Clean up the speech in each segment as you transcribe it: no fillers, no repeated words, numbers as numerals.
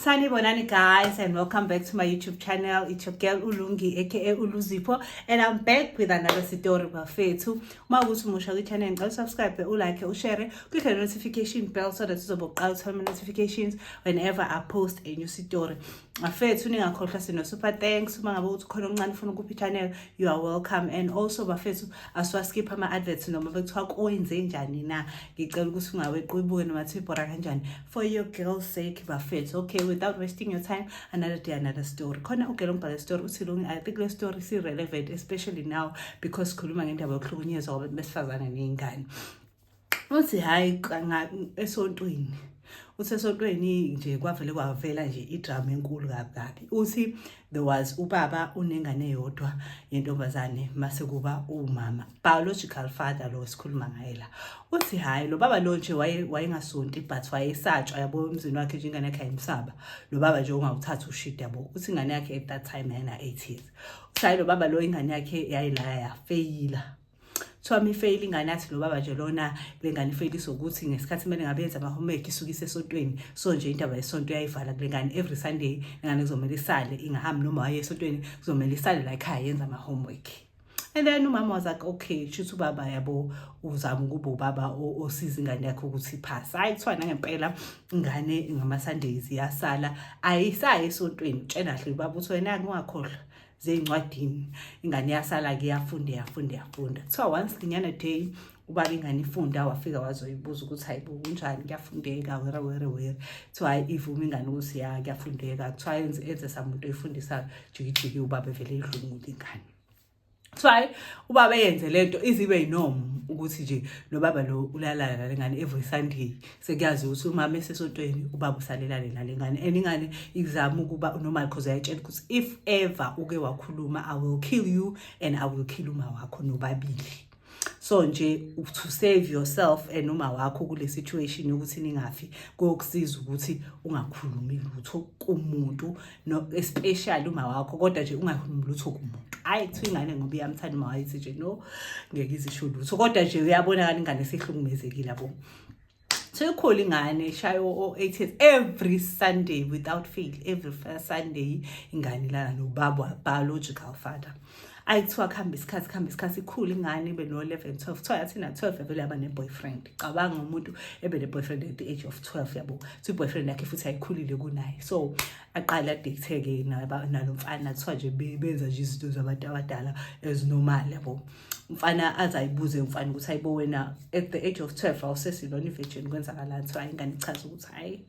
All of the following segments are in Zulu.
Sanibonani guys, and welcome back to my YouTube channel. It's your girl Ulungi, aka Uluzipho, and I'm back with another story, bafethu. Uma ukuthi umusha kwi-channel, ngicela subscribe, ulike, ushare, click the notification bell so that uzobe uqala uthola ama-notifications whenever I post a new story. Bafethu, ningakhohlwa sino super thanks. Uma ngabe uthi khona omncane ufuna ukupha i-channel, you are welcome. And also bafethu, asiwaskip ama-adverts noma bekuthiwa kwenze njani na. Ngicela ukuthi ungaweqi uyibuke noma thiwa ibhora kanjani, for your girl's sake, bafethu. Okay, without wasting your time, another day, another story. Khona ugirl ongibhale story, uthi, "Lungi, I think le story si-relevant, especially now because sikhuluma ngendaba yokuhlukunyezwa kwabantu besifazane ney'ngane." Uthi hhayi, esontweni, uthi esontweni nje kwavele kwavela nje idrama enkulu kabi kabi. Uthi there was ubaba unengane eyodwa yentombazane, mase kuba umama, biological father lo sikhuluma ngaye la. Uthi hhayi, lo baba lo nje wayengasonti, but wayesatshwa, yabo, emzini wakhe nje. Ingane yakhe ayimsaba lo baba nje, ungawuthatha ushidi, yabo. Uthi ingane yakhe at that time yayina-8 years. Uthi hhayi, lo baba lo, ingane yakhe yayilaya yafeyila. Kuthiwa uma ifeyila ingane, yathi lo baba nje lona, le ngane ifeyiliswa ukuthi ngesikhathi kumele ngabe yenza ama-homework isuke isesontweni. So nje indaba yesonto uyayivala kule ngane. Every Sunday ingane kuzomele isale, ingahambi noma waye esontweni, kuzomele isale la ekhaya yenza ama-homework. And then umama was like, "Okay, shuthi ubaba, yabo, uzama ukuba ubaba osiza ingane yakhe ukuthi iphase." Hhayi, kuthiwa nangempela ingane ngama-Sundays iyasala, ayisayi esontweni. Tshena hle ubaba uthi, "Wena-ke ungakhohlwa zey'ncwadini." Ingane iyasala-ke, iyafunda, iyafunda, iyafunda. Kuthiwa once linyana day ubaba ingane ifunda, wafika wazoyibuza ukuthi, "Hayi bo, kunjani, kuyafundeka were were were?" Kuthiwa hayi, ivume ingane ukuthi ya, kuyafundeka. Kuthiwa enze samuntu oyifundisayo, jikijiki, ubaba evele idlungule ingane. Kuthiwa hayi, ubaba eyenze lento izibe yinorm ukuthi nje lo baba lo ulalala nale ngane every Sunday. Sekuyazi ukuthi umama esesontweni, ubaba usalelale nale ngane, and ingane izama ukuba normal because uyayitshela ukuthi, "If ever uke wakhuluma, I will kill you and I will kill uma wakho nobabili." So nje to save yourself and uma wakho kule situation yokuthi ningafi, kokusiza ukuthi ungakhulumi lutho kumuntu, no, especially uma wakho, kodwa nje ungakhulumi lutho kumuntu. Hayi, kuthiwa ingane ngoba iyamthanda uma wayithi nje no, ngeke izisho lutho, kodwa nje uyabonakala ingane esihlukumezekile, yabo. So ikhula ingane, ishaye o-8 years. Every Sunday without fail, every first Sunday ingane ilala nobaba, biological father. Ayi, kuthiwa kuhamba isikhathi, kuhamba isikhathi, ikhula ingane, ibe no-11, 12. Kuthiwa yathi na-12 yavele yaba ne-boyfriend. Cabanga umuntu ebe ne-boyfriend at the age of 12, yabo. Kuthiwa i-boyfriend yakhe futhi ayikhulile kunaye, so aqale adate-ke nalo mfana. Kuthiwa nje benza nje izinto zabantu abadala ezinormal, yabo. Umfana aze ayibuze umfana ukuthi, "Hayibo wena, at the age of 12 awusesilona i-virgin, kwenzakalani?" Kuthiwa ingane ichaze ukuthi hhayi,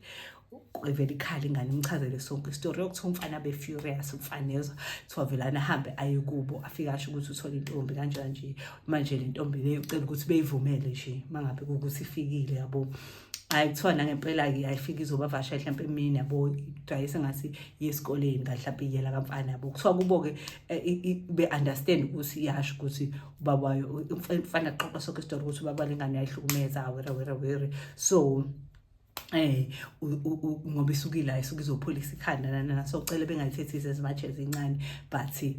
ivele ikhala ingane, imchazele sonke isitori yokuthiwa umfana abe furious umfana, ezwa. Kuthiwa velana ahambe aye kubo, afike asho ukuthi uthole intombi kanje kanje, manje le ntombi leyo ucela ukuthi beyivumele nje mangabe kuwukuthi ifikile, yabo. Hayi, kuthiwa nangempela-ke ayifike izobavasha mhlampe emini, yabo, dayise ngathi iye esikoleni kahle, mhlampe iyela kamfana, yabo. Kuthiwa kubo-ke be-understand ukuthi iyasho ukuthi ubaba wayo, umfana axoxa sonke isitori ukuthi ubaba lengane yayihlukumeza, were were were. So ngoba isukile la, isuke izopholisa ikhanda nana, so cela bengayithethisi as much as incane, but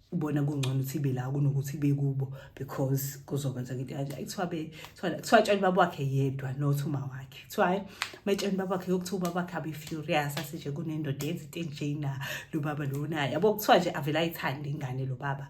ubona kungcono ukuthi ibe la kunokuthi ibe kubo because kuzokwenzeka into kanje. Kuthiwa tshela ubaba wakhe yedwa, not uma wakhe. Kuthiwa hayi, metshela ubaba wakhe, yokuthiwa ubaba wakhe abe furious, athi nje kunendoda yenza into enjena, lo baba lona, yabo. Kuthiwa nje avele ayithande ingane lo baba,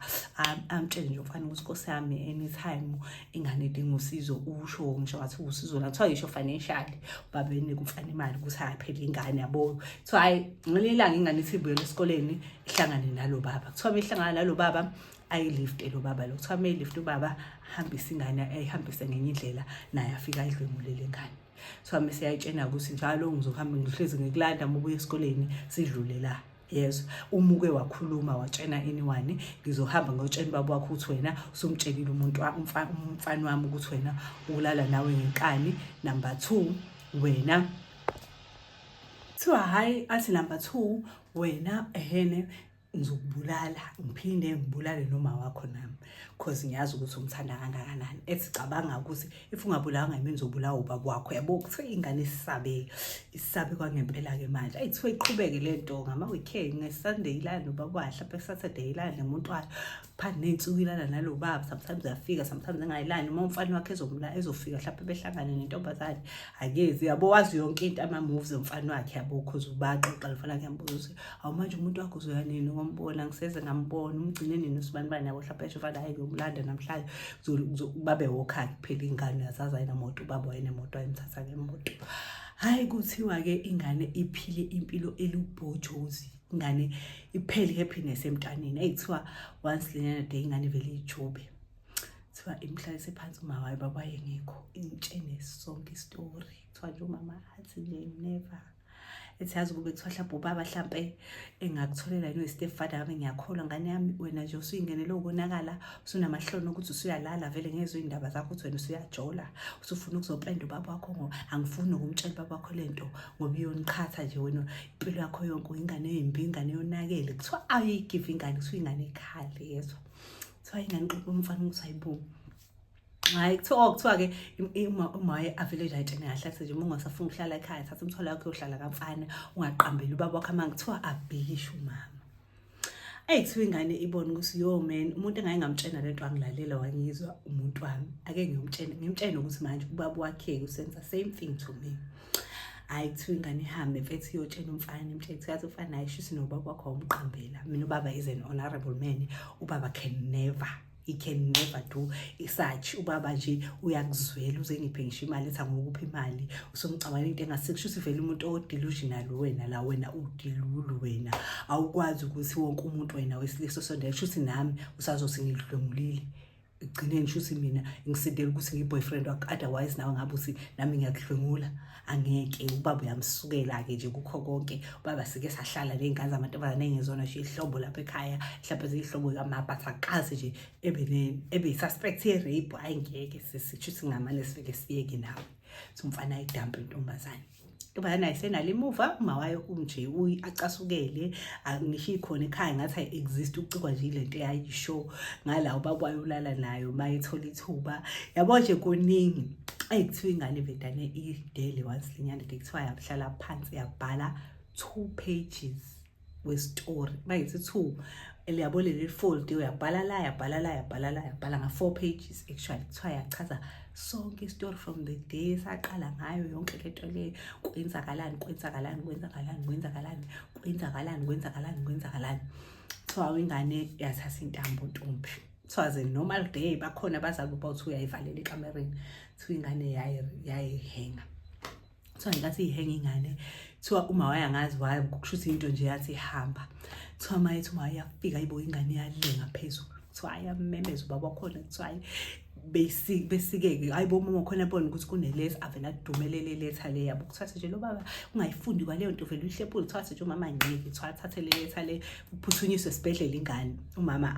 amtshele nje umfana ukuthi, "Nkosi yami, anytime ingane idinga usizo usho." Ngisho ngathi usizo la, kuthiwa ngisho financially, ubaba enika umfana imali ukuthi hayi phela ingane, yabo. Kuthiwa hayi, ngelinye ilanga ingane ithi ibuyele esikoleni, ihlangane nalo baba. Kuthiwa behlangana nalo baba, ayilifte lo baba lo. Kuthiwa meyilifte ubaba, ahambise ingane, ayihambise ngenye indlela, naye afike ayidlwengulele ingane. Kuthiwa mese yayitshena ukuthi, "Njalo ngizohamba ngihlezi ngikulanda uma ubuya esikoleni, sidlule la, yezwa? Uma uke wakhuluma watshena anyone, ngizohamba ngiyotshena ubaba wakho ukuthi wena usumtshelile umuntu umfana wami ukuthi wena ulala nawe ngenkani. Number 2 wena." Kuthiwa hhayi, athi, "Number 2 wena ehene." Ngizokubulala, ngiphinde ngibulale noma wakho nami, cause ngiyazi ukuthi umthanda kangakanani. Ethi cabanga ukuthi if ungabulawanga yimi, ngizobulawa ubaba wakho, yabo. Kuthiwa ingane isisabe, isisabe kwangempela-ke manje. Ayi, kuthiwa iqhubeke le nto ngama-weekend, nge-Sunday ilala nobaba wayo, hlampe Saturday ilala nomuntu wayo, phakathi ney'nsuku ilala nalo baba. Sometimes uyafika, sometimes engayilani. Uma umfana wakhe ezofika, hlampe behlangane nentombazane, akezi, yabo. Wazi yonke into, ama-moves omfana wakhe, yabo, cause ubaxoxa lo mfana wakhe, yambuza ukuthi, "Awu, manje umuntu wakho uzoya nini ukombona? Ngiseze ngambona, umgcine nini usibanibani?" Yabo, hlampe esho mfana, "Hayi, ngiyomlanda namhlanje." Babe wokha-ke kuphela. Ingane uyazazi, ayinamoto, ubaba wayenemoto, wayemthatha ngemoto. Hhayi, kuthiwa-ke ingane iphile impilo elubhojozi, ingane iphele i-happiness emntaneni. Eyi, kuthiwa once lenyana day ingane ivele ijube. Kuthiwa imhlalise phansi uma wayo, baba wayengekho, imtshene sonke isitori. Kuthiwa nje umama athi nje never, ethi yazi kube kuthiwa hlampe ubaba hlampe engakutholela yini step father ngabe ngiyakholwa. Ngane yami, wena nje usuyingenele ukonakala, usunamahloni ukuthi usuyalala vele, ngezwe iy'ndaba zakho ukuthi wena usuyajola, usufuna ukuzopenda ubaba wakho. Ngo angifuni nokumtshela ubaba wakho le nto ngoba iyoniqhatha nje wena impilo yakho yonke, ingane embi, ingane yonakele. Kuthiwa ayigive ingane, kuthiwa ingane ikhale, yezwa. Kuthiwa ingane ixoxa umfana ukuthi hayibo, hayi, kuthiwa, oh, kuthiwa-ke uma waye avele nje ayitshene kahle, athi nje uma ungasafuni ukuhlala ekhaya, thatha umthwalo wakho uyohlala kamfana, ungaqambeli ubaba wakho amanga. Kuthiwa abhikishe umama. Eyi, kuthiwa ingane ibone ukuthi yo man, umuntu engaye ngamtshena lento angilalela, wangizwa umuntu wami, ake ngiyomtshena, ngimtshene ukuthi manje ubaba wakhe usenza same thing to me. Hhayi, kuthiwa ingane ihambe mfethu iyotshena umfana, imtshele. Kuthiwa yathi umfana, hayi, shuthi nobaba wakho wawumqambela mina. Ubaba is an honorable man, ubaba can never, he can never do such. Ubaba nje uyakuzwela, uze ngiphe ngisho imali, ethi angokuphi imali, usumcabangela into engasekusho ukuthi vele umuntu o-delusional wena la, wena u-delulu wena, awukwazi ukuthi wonke umuntu wena wesilisa osondela, kusho ukuthi nami usazothi ngidlwengulile ekugcineni, shuthi mina ngisindela ukuthi ngiyi-boyfriend wakho, otherwise nawe ngabe uthi nami ngiyakudlwengula. Angeke, ubaba uyamsukela-ke nje kukho konke. Ubaba sike sahlala ney'ngane zamantombazane ey'ngezona nje ihlobo lapha ekhaya, mhlawumbe ziyihlobo kamabhathi, akaze nje ebe yi-suspect ye-rape. Hhayi, ngeke sisitsho ukuthi ngamane sifike siyeke nawe. So umfana ayidampe intombazane, intombazane ayisenalo imuva, uma wayo unje acasukele, ngisho ikhona ekhaya ngathi ayi-exist, ucikwa nje ile nto eyayisho ngala ubaba wayo ulala nayo uma ethola ithuba, yabo nje kuningi. Eyi, kuthiwa ingane vedane idele once linyana, kuthiwa yahlala phansi yabhala 2 pages we-story. Mayithi two, liyabo leli fold, uyabhala la, yabhala la, yabhala la, yabhala nga-4 pages actually. Kuthiwa yachaza sonke i-story from the day saqala ngayo yonke lento le, kwenzakalani, kwenzakalani, kwenzakalani, kwenzakalani, kwenzakalani, kwenzakalani, kwenzakalani. Kuthiwa ingane yathatha intambo ntombi. Kuthiwa ze normal day bakhona abazali bawuthi uyayivalela ekamereni. Kuthiwa ingane yayihenga. Kuthiwa ngenkathi iyihenga ingane, kuthiwa uma wayangazi waye kusho ukuthi into nje yathi ihamba. Kuthiwa uma ethi uma iyafika ayibo, ingane iyalenga phezulu. Kuthiwa ayamemeza ubaba wakhona, kuthiwa hayi besikeke, hayi bo, umama wakhona abone ukuthi kunelesi, avele adumelele letha le, yabo. Kuthiwa nje lo baba ungayifundi kwaleyo nto, vele uyihlephule. Kuthiwa nje umama ngeke, kuthiwa athathe le letha le, uphuthunyiswe esibhedlela ingane. Umama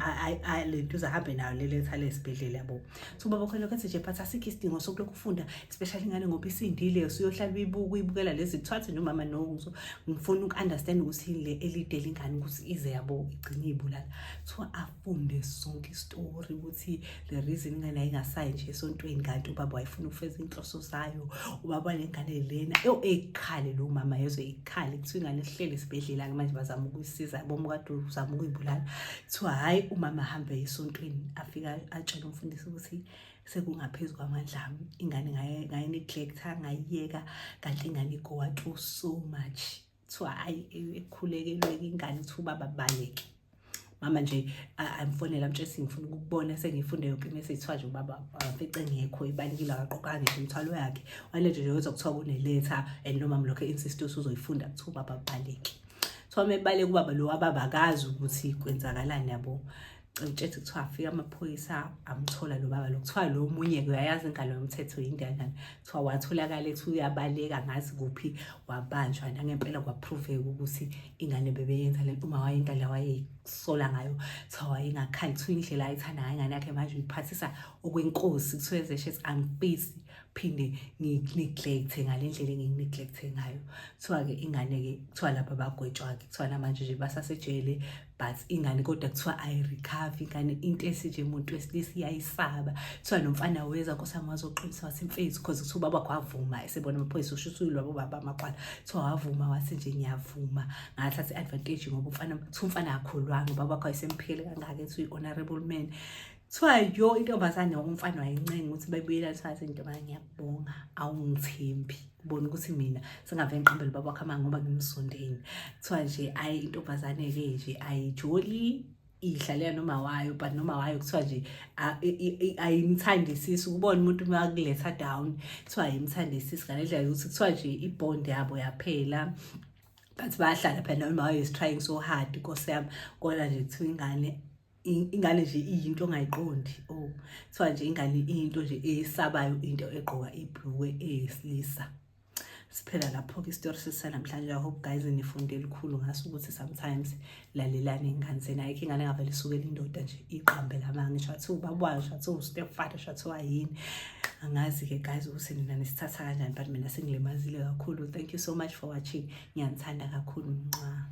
le nto uzahambe nayo le letha le esibhedlela, yabo. So ubaba khona lokho nje, but asikho isidingo sokulokhu ufunda, especially ingane ngoba isindile, usuyohlala uyibuka, uyibukela lezi. Kuthiwa nje umama no, ngifuna uku-understand ukuthi yini le elide lengane ukuthi ize, yabo, igcine iy'bulala. Kuthiwa afunde sonke isitori ukuthi the reason ingane ayingasayi nje esontweni, kanti ubaba wayefuna ukufeza iy'nhloso zayo, ubaba lengane lena eyo ekhale lo mama yezwe ikhale. Kuthiwa ingane ihleli esibhedlela-ke manje, bazama ukuyisiza, yabo, kade uzama ukuyibulala. Kuthiwa hhayi, umama ahambe esontweni, afika atshele umfundisi ukuthi sekungaphezu kwamandla ami, ingane ngayi-neglecta, ngayiyeka, kanti ingane igowa through so much. Kuthiwa hhayi, ekhulekelwe-ke ingane, kuthiwa ubaba baleke. Mama nje amfonela, amtshela ukuthi ngifuna ukukubona, sengifunde yonke imessage. Kuthiwa nje ubaba afice engekho, ibalekile, akaqoqanga ngisho umthwalo yakhe, walethe nje wezwa kuthiwa kuneletha and noma mlokho insist usuzoyifunda. Kuthiwa ubaba baleke. Kuthiwa mebaleka ubaba lo, wababa akazi ukuthi kwenzakalani, yabo. Utshethi kuthiwa afika amaphoyisa, amthola lo baba lo. Kuthiwa lo munye-ke uyayazi ingalo yomthetho yinto kanjani, kuthiwa watholakala ethi uyabaleka ngazi kuphi, wabanjwa nangempela, kwa-prove-eka ukuthi ingane bebeyenza lento. Uma wayengane wayeyisola ngayo, kuthiwa wayengakhali. Kuthiwa indlela ayithanda ngayo ingane yakhe manje uyiphathisa okwenkosi. Kuthiwa ezeshe ethi angifisi. Phinde ngiku-neglect ngale ndlela engingi-neglect ngayo. Kuthiwa-ke ingane-ke, kuthiwa lapha bagwetshwa-ke, kuthiwa namanje nje basasejele, but ingane kodwa kuthiwa ayi-recover ingane. Into esinje umuntu wesilisa iyayisaba. Kuthiwa nomfana weza, nkosi yami, wazoxolisa, wathi mfethu, 'cause kuthiwa ubaba kwavuma esebona amaphoyisa, usho ukuthi uyilwabo baba amaqwala. Kuthiwa wavuma, wathi nje ngiyavuma, ngathatha i-advantage ngoba umfana, kuthiwa umfana akholwanga, ubaba wakho wayesemphikele kangaka, ethi uyi-honorable man. Kuthiwa yo intombazane, umfana wayincenga ukuthi babuyelane. Kuthiwa athi intombazane, ngiyakubonga, awungithembi, ubona ukuthi mina sengave ngiqambele ubaba wakho amanga ngoba ngimsondeni. Kuthiwa nje ayi, intombazane-ke nje ayijoli, idlalela noma wayo, but noma wayo kuthiwa nje ayimthandisisi ukubona umuntu uma akuletha down. Kuthiwa ayimthandisisi ngale ndlela yokuthi kuthiwa nje i-bond yabo yaphela, but bayahlala phela noma wayo is trying so hard, nkosi yami. Kodwa nje kuthiwa ingane nje iyinto ongayiqondi. Oh, kuthiwa nje ingane iyinto nje esabayo, into egqoka ibhulukwe eyesilisa. Siphela lapho-ke isitori sisanamhlanje. I hope guys nifunde elikhulu ngaso, ukuthi sometimes lalelani ingane zenu. Ayikho ingane engavele isukela indoda nje iqambe lamanga, ngisho athiwa ubaba wayo, ngisho athiwa u-stepfather, ngisho athiwa yini. Angazi-ke guys ukuthi nina nisithatha kanjani, but mina sengilimazile kakhulu. Thank you so much for watching, ngiyanithanda kakhulu. Ncwa.